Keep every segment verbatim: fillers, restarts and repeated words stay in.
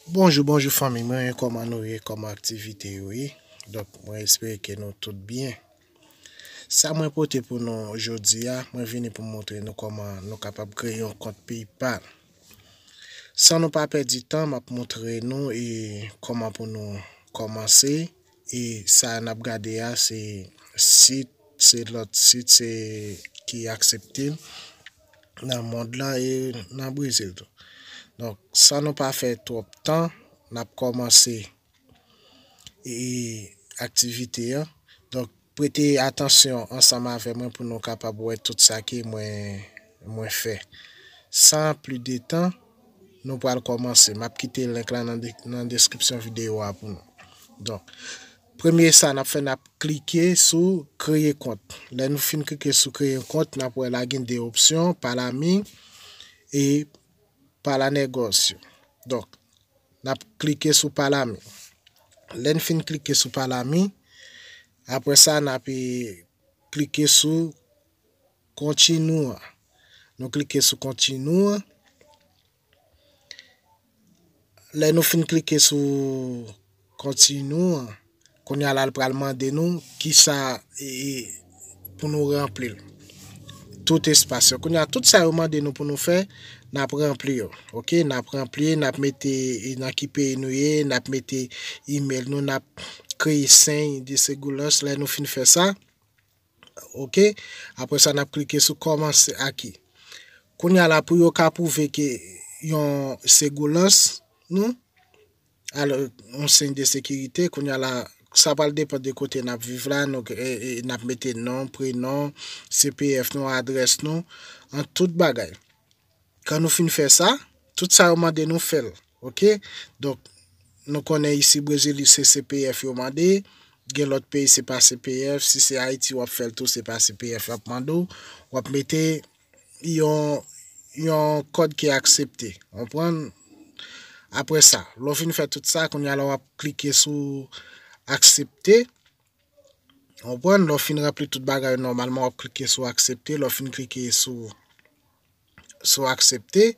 Bonjou, bonjou fanmi mwen, kòman nou ye, kòman aktivite yo ye? Donk, mwen espere ke nou tout byen. Sa mwen pote pou nou jodi a, mwen vini pou montre nou kòman nou kapab kreye yon kont PayPal. San nou pa pèdi tan, m ap montre nou e kòman pou nou kòmanse. E sa n ap gade a, se sit, se lòt sit, se ki aksepte l nan mond lan e nan Brezil tou. Donk, san nou pa fè twòp tan, n ap kòmanse e aktivite an. Donk, prete atansyon ansanm avè mwen pou nou kapab wè tout sa ke mwen, mwen fè. San pli de tan, nou pral kòmanse. M ap kite link la nan de-, nan deskripsyon videyo a pou nou. Donk, premye sa n ap fè, n ap klike sou kreye kont. Lè nou fin klike sou kreye kont, n ap wè la gen de opsyon, pa la mi e pa la negosyo. Donk, n ap klike sou pa la mi. Lè n fin klike sou pa la mi, apre sa, n ap, e, klike sou kontinye an. Nou klike sou kontinye an. Lè nou fin klike sou kontinye an, kounye a la, l pral mande nou kisa, e, e, pou nou ranpli l. Tout espas yo. Kounye a, tout sa yo mande nou pou nou fè, n ap ranpli yo. Oke, n ap ranpli, n ap mete, e, nan ki peyi nou ye, n ap mete email nou, n ap kreye seny de Segolens. Lè nou fin fè sa, oke, apre sa, n ap klike sou kòmanse aki. Kounye a la, pou yo ka pwouve ke yon Segolens nou, alò, yon seny de sekirite, kounye a la, sa pral depann de kote n ap viv la, nou, e, e, n ap mete non, prenon, C P F nou, adrès nou, an tout bagay. Kan nou fin fè sa, tout sa yo mande nou fè l, oke? Donk, nou konnen isi Brezil, se C P F yo mande, gen lòt peyi, se pa C P F, si se Ayiti w ap fè l tou, se pa C P F y ap mande w, w ap mete yon, yon kòd ki aksepte. Konprann? Apre sa, lè w fin fè tout sa, kounye a la w ap klike sou aksepte. Konprann? Lè w fin ranpli tout bagay yo nòmalman, w ap klike sou aksepte. Lè w fin klike sou, sou aksepte,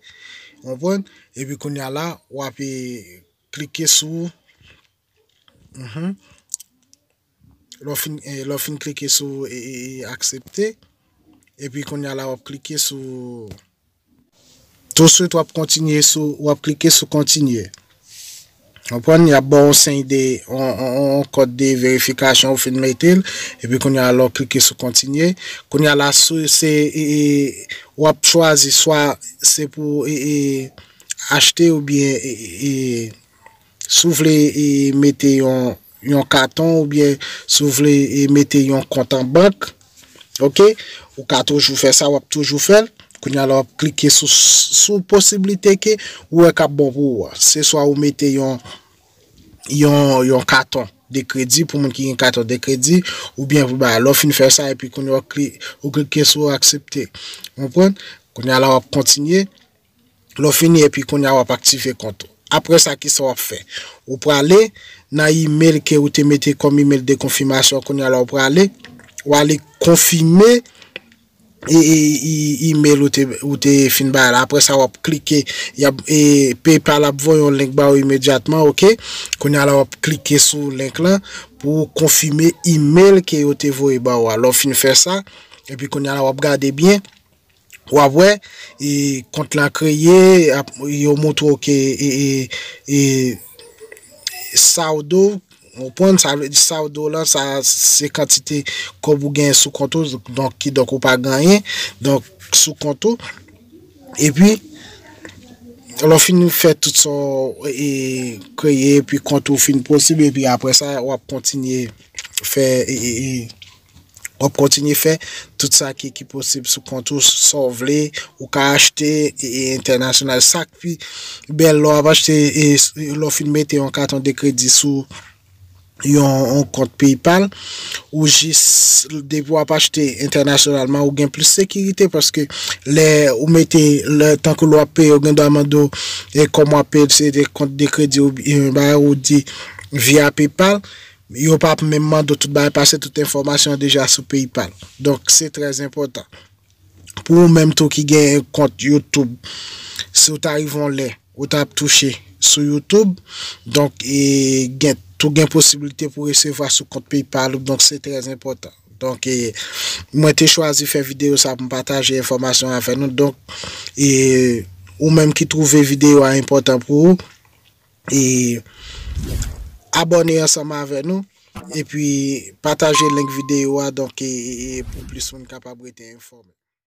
konprann? Epi kounye a la, w ap, e, klike sou, mhm. Lè w fin, e, lè w fin klike sou, e, e, e, aksepte, epi kounye a la, w ap klike sou, touswit, w ap kontinye sou, w ap klike sou kontinye. Konprann? Y ap ba w yon seny de, yon, yon, yon, yon kòd de verifikasyon, ou fin mete l, epi kounye a la, w klike sou kontinye. Kounye a la, sou, se, e, e, w ap chwazi, swa se pou, e, e, achte oubyen, e, e, e, si w vle, e, mete yon, yon katon oubyen si w vle, e, mete yon kont an bank, oke? Ou ka toujou fè sa, w ap toujou fè l. Kounye a la, w ap klike sou, sou posiblite ke ou wè k ap bon pou ou a. Se swa ou mete yon, yon, yon katon de kredi pou moun ki gen katon de kredi, oubyen pou bagay. Lè w fin fè sa, epi kounye a w kli-, ou klike sou aksepte. Konprann? Kounye a la, w ap kontinye. Lè w fini, epi kounye a w ap aktive kont ou. Apre sa, kisa w ap fè? Ou prale nan email ke ou te mete kòm email de konfimasyon, kounye a la w prale, w ale konfime e, e, e, email ou te, ou te fin bay la. Apre sa, w ap klike, y ap, e, PayPal ap voye yon link ba ou imedyatman, oke? Kounye a la, w ap klike sou link lan pou w konfime email ke yo te voye ba ou a. Lè w fin fè sa, epi kounye a la, w ap gade byen, w ap wè, e, kont lan kreye, ap, yo montre w ke, e, e, e, saldo, w konprann, sa vle di saldo lan, sa se kantite kòb ou genyen sou kont ou, donk, kidonk ou pa gen anyen, donk, sou kont ou. Epi, lè w fin fè tout sa w, e, kreye, epi kont ou fin posib, epi apre sa, w ap kontinye fè, e, e, e, w ap kontinye fè tout sa ki, ki posib sou kont ou, sa w vle, ou ka achte, e, e, entènasyonal. Sa k pi bèl lè w ap achte, e, s-, lè w fin mete yon katon de kredi sou yon, yon kont PayPal, ou jis, depi w ap achte entènasyonalman, ou gen plis sekirite paske lè ou mete, lè, tankou lè w ap peye, yo gen dwa mande w, e, kòman w ap peye, se de kont de kredi oubyen bagay, ou di via PayPal, yo p ap menm mande w tout bagay paske tout enfòmasyon deja sou PayPal. Donk, se trè enpòtan. Pou ou menm tou ki gen kont YouTube, si w ta rive yon lè, ou t ap touche sou YouTube. Donk, e, gen, tou gen posiblite pou resevwa sou kont PayPal ou, donk se trè enpòtan. Donk, e, mwen te chwazi fè videyo sa pou m pataje enfòmasyon avè nou. Donk, e, ou menm ki twouve videyo a enpòtan pou ou, e, abòne ansanm avè nou, epi pataje link videyo a, donk, e, e, e, pou plis moun kapab rete enfòme.